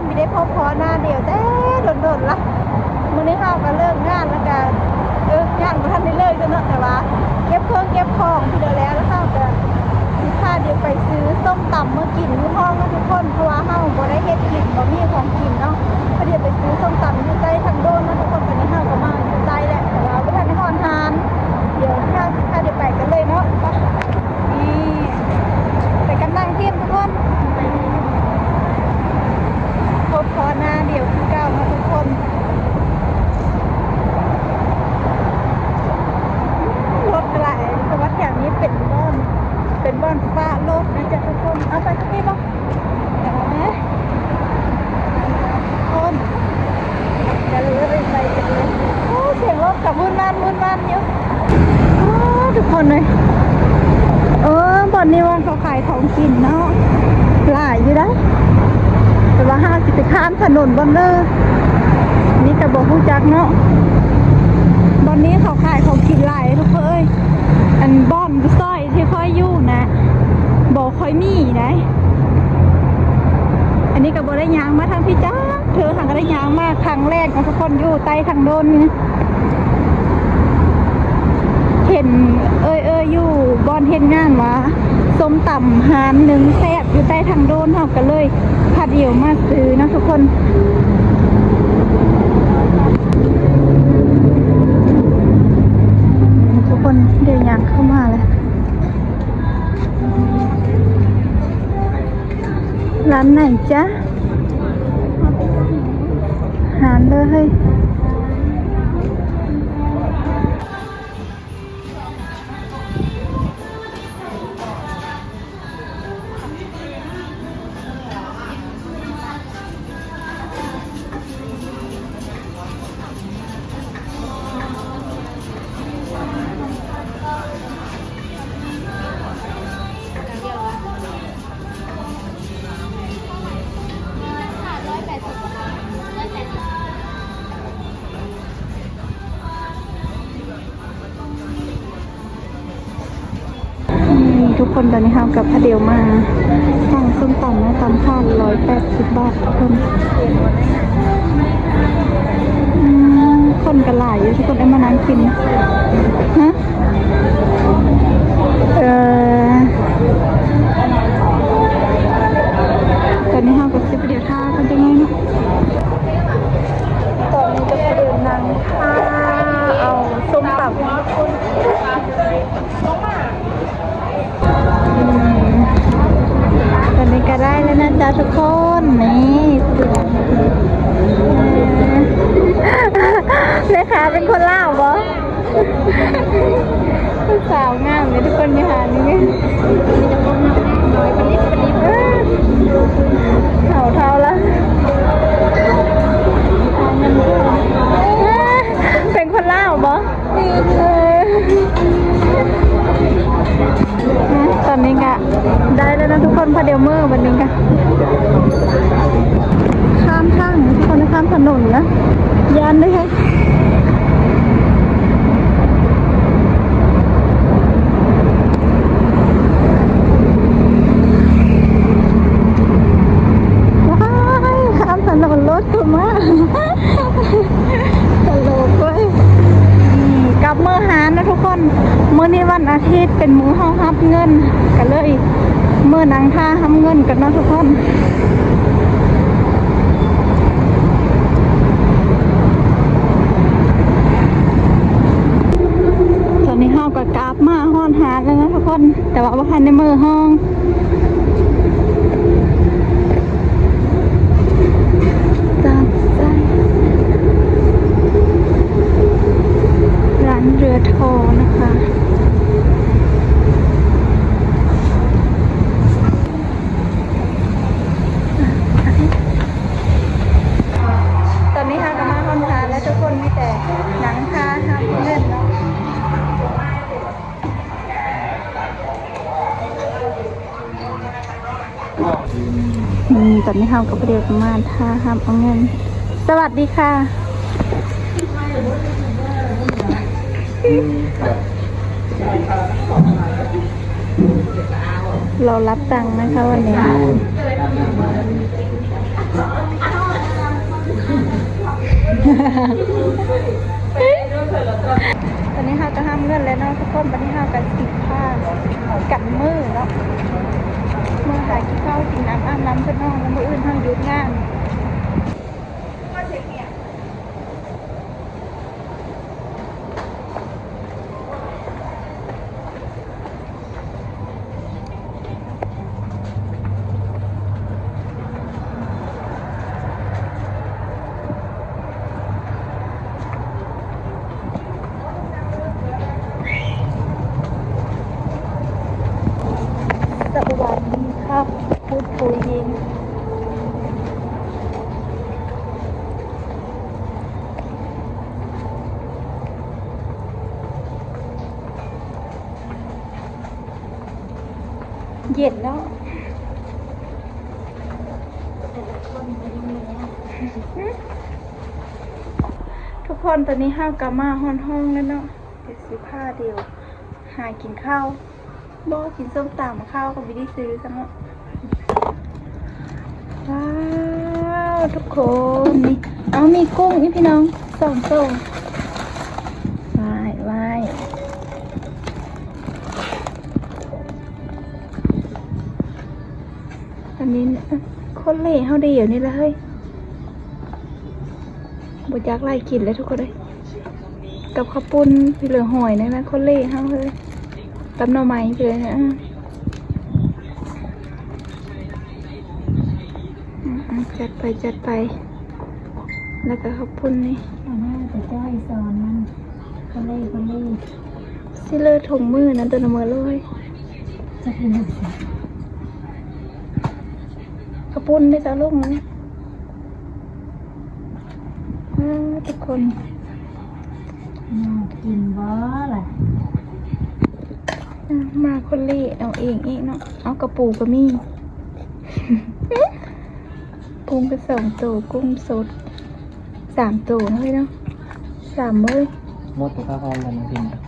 ບໍ່ໄດ້ພົບພໍ້ໜ້າດຽວແຕ່ດົນໆລະ. ມື້ນີ້ເຮົາກໍເລີກງານແລ້ວກໍ ເອີ ງານບໍ່ທັນໄດ້ເລີກເນາະ ແຕ່ວ່າເກັບເຄື່ອງເກັບຂອງທີ່ເຫຼືອແລ້ວ ແລ້ວເຮົາກໍຊິພາດຽວໄປຊື້ສົ້ມຕຳມາກິນຢູ່ຫ້ອງເນາະທຸກຄົນ ເພາະວ່າເຮົາບໍ່ໄດ້ເຮັດກິນ ບໍ່ມີຂອງກິນເນາະ. ພາດຽວໄປຊື້ສົ້ມຕຳຢູ່ໃຕ້ທາງໂດນເນາະທຸກຄົນ. ຕອນນີ້ເຮົາກໍມາຢູ່ໃຕ້ແລ້ວ ແຕ່ວ່າບໍ່ທັນໄດ້ຮອດຮ້ານ. ດຽວເຮົາຊິພາດຽວໄປກັນເລີຍເນາະ. ໄປ ນີ້ ໄປກັບນາງທີມທຸກຄົນ ພົບພໍ້ໜ້າດຽວຄືເກົ່າເນາະທຸກຄົນ. ລົດຫຼາຍ ເພາະວ່າແຖວນີ້ເປັນບ່ອນ ເປັນບ່ອນປະລົດນະຈ໊ະທຸກຄົນ. ເອົາໄປທາງນີ້ບໍ່? ເອີ ຄົນ ກັນເລີຍ ໄປກັນເລີຍ. ໂອ້ ສຽງລົດກໍວຸ້ນວານ ວຸ້ນວານຢູ່. ອ້າ ທຸກຄົນເອີຍ ເອີ ບ່ອນນີ້ວ່າເຂົາຂາຍຂອງກິນເນາະ ຫຼາຍຢູ່ໃດ໋ ແຕ່ວ່າເຮົາຊິໄປຂ້າມຖະໜົນບ່ອນເດີ ນີ້ກໍບໍ່ຮູ້ຈັກເນາະ. ບ່ອນນີ້ເຂົາຂາຍຂອງກິນຫຼາຍທຸກຄົນເອີຍ. ອັນບ່ອນຢູ່ຊອຍທີ່ຂ້ອຍຢູ່ນະ ບໍ່ຄ່ອຍມີໃດ໋. ອັນນີ້ກໍບໍ່ໄດ້ຍ່າງມາທາງພີ້ຈັກເທື່ອ ຫາກໍໄດ້ຍ່າງມາຄັ້ງແລກເນາະທຸກຄົນ ຢູ່ໃຕ້ທາງໂດນນີ້. ເຫັນເອີ່ຍໆຢູ່ບ່ອນເຮັດງານວ່າ ສົ້ມຕຳຮ້ານໜຶ່ງແຊບຢູ່ໃຕ້ທາງໂດນ ເຮົາກໍເລີຍພາດຽວມາຊື້ເນາະທຸກຄົນ. ທຸກຄົນ ດຽວຍ່າງເຂົ້າມາແລ້ວ. ຮ້ານໃດຈ໊ະ? ຮ້ານເດີເຮີ້ຍ. ນີ້ທຸກຄົນ ຕອນນີ້ເຮົາກັບພະດຽວມາສັ່ງສົ້ມຕຳເນາະ ຕຳຖາດ ຮ້ອຍແປດສິບບາດທຸກຄົນ. ອືມ ຄົນກໍຫຼາຍຢູ່ທຸກຄົນ ເອີ ມານັ່ງກິນ ຮະ ເອີ ຕອນນີ້ເຮົາກໍຊິໄປ ດຽວຖ້າກັນຈັກໜ້ອຍເນາະ. ຕອນນີ້ກໍພະດຽວນັ່ງຖ້າເອົາສົ້ມຕຳ. ອືມ ຕອນນີ້ກໍໄດ້ແລ້ວນະຈ໊ະທຸກຄົນ. ນີ້ ເອີ ແມ່ຄ້າເປັນຄົນລາວບໍ່? ຜູ້ສາວງາມເດ້ທຸກຄົນ ຢູ່ຮ້ານນີ້ ເຖົ້າໆລະ ເປັນຄົນລາວບໍ່? ເອີ ຕອນນີ້ກະໄດ້ແລ້ວນະທຸກຄົນ ພະດຽວມື້ບັດນີ້ກະ ຂ້າມທາງ ທຸກຄົນ ຂ້າມຖະໜົນນະ ຢ້ານເດ້. ວ້າຍ ຂ້າມຖະໜົນ ລົດກໍມາ ຕະຫຼົກເວີຍ. ອືມ ກັບມື້ຮ້ານນະທຸກຄົນ ມື້ນີ້ວັນອາທິດ ເປັນມື້ເຮົາຮັບເງິນ ກະເລີຍ ມື້ນັ່ງຖ້າຮັບເງິນກັນເນາະທຸກຄົນ. ຕອນນີ້ເຮົາກໍກັບມາຮອດຮ້ານແລ້ວເນາະທຸກຄົນ ແຕ່ວ່າບໍ່ທັນໄດ້ເມືອຫ້ອງ. ຕາມໃຈ ຮ້ານເຮືອທໍນະຄະ. ຕອນນີ້ເຮົາກໍມາຮອດຮ້ານແລ້ວທຸກຄົນ ມີແຕ່ນັ່ງຖ້າຮັບເງິນເນາະ. ອືມ ຕອນນີ້ເຮົາກໍພະດຽວມາຖ້າຮັບເອົາເງິນ. ສະຫວັດດີຄ່ະ. ລາວຮັບຕັງນະຄະວັນນີ້. ຕອນນີ້ເຮົາກໍຮັບເງິນແລ້ວເນາະທຸກຄົນ, ບັດນີ້ເຮົາກໍຊິພາກັນມື້ເນາະ ເມືອຫາກິນເຂົ້າກິນນ້ຳ ອາບນ້ຳຊະໜ່ອຍ ແລ້ວມື້ອື່ນເຮົາຢຸດງານ. ສະຫວັດດີຄັບ ພຸດໂພເຢັນ. ເຢັນເນາະ ທຸກຄົນ. ຕອນນີ້ເຮົາກໍມາຮອດຫ້ອງແລ້ວເນາະ, ດຽວຊິພາດຽວຫາກິນເຂົ້າ. ບໍ່ກິນສົ້ມຕຳ ເຂົ້າກໍບໍ່ໄດ້ຊື້ຊ້ຳເນາະ. ວ້າວ ທຸກຄົນ ນີ້ ເອົາ ມີກຸ້ງອີກ ພີ່ນ້ອງ ສອງໂຕ. ວ້າຍ ວ້າຍ ອັນນີ້ ຄົນເລເຮົາດຽວນີ້ລະເຮີ້ຍ. ບໍ່ຈັກຫຼາຍກິນແລ້ວທຸກຄົນເອີຍ. ກັບເຂົ້າປຸ້ນ ພີ່ເຫຼືອຫອຍນັ້ນນະ ຄົນເລເຮົາເຮີ້ຍ. ກັບໜໍ່ໄມ້ພີ່ເຫຼືອນະ. ອືມ ອືມ ຈັດໄປ ຈັດໄປ. ແລ້ວກໍເຂົ້າປຸ້ນນີ້ ເອົາມາແຕ່ຈ້ອຍສອນມັນ ຄົນເລ ຄົນເລ. ຊິເລີຖົງມືນັ້ນ ຕົວລະເມີໂລຍ. ຈັກເປັນຈັ່ງຊີ້ ເຂົ້າປຸ້ນໄດ້ເຈົ້າລົງນີ້. ອ້າ ທຸກຄົນ ໜ້າກິນບໍ່ລະ? ອາ ມາຄົນເລເອົາເອງອີກເນາະ. ເອົາ ກະປູກໍມີ ກຸ້ງກໍສອງໂຕ ກຸ້ງສົດສາມໂຕເນາະເຮີ້ຍເນາະ. ສາມມື້ ໝົດແຕ່ຄ່າຫ້ອງກັນເນາະ.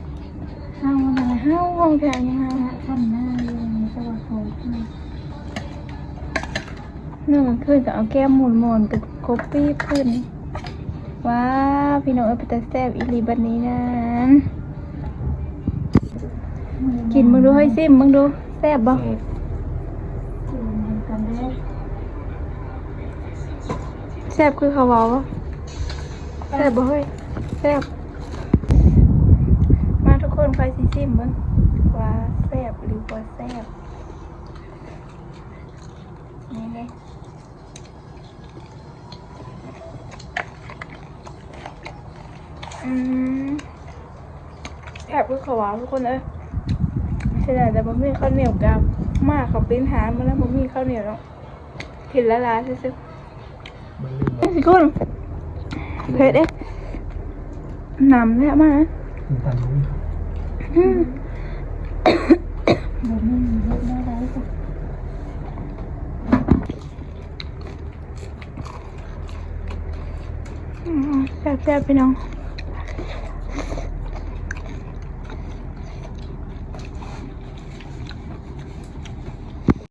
ເຮົານະ ເຮົາຫ້ອງແທ້ນີ້ ເຮົາທຳໜ້າຢູ່ໃນຕົວໂຄກນີ້. ນອນກາງຄືນກໍເອົາແກ້ມໝູນໝອນກັບກົບປີບຂຶ້ນ. ວ້າວ ພີ່ນ້ອງເອີຍ ເປັນຕາແຊບອີ່ຫຼີບັດນີ້ນັ້ນ. ກິນເບິ່ງດູເຮີ້ຍ ຊິມເບິ່ງດູ ແຊບບໍ່? ແຊບ ຊິມເບິ່ງກັນເດີ. ແຊບຄືເຂົາເວົ້າບໍ່? ແຊບບໍ່ເຮີ້ຍ? ແຊບ. ມາທຸກຄົນ ຂ້ອຍຊິຊິມເບິ່ງວ່າແຊບຫຼືບໍ່ແຊບ. ນີ້ເດ້. ອືມ ແຊບຄືເຂົາເວົ້າທຸກຄົນເອີຍ. ເສຍດາຍແຕ່ບໍ່ມີເຂົ້າໜຽວກັບ. ໝາເຂົາປີ້ນຫາມາແລ້ວ ບໍ່ມີເຂົ້າໜຽວເນາະ. ກິນຫຼາຍໆຊື່ໆ. ເຜັດເດ້. ນ້ຳແລ້ວມາ. ນ້ຳຕານບໍ່ມີ. ອືມ ບໍ່ມີເຮັດແນວໃດ. ອືມ ແຊບໆ ພີ່ນ້ອງ.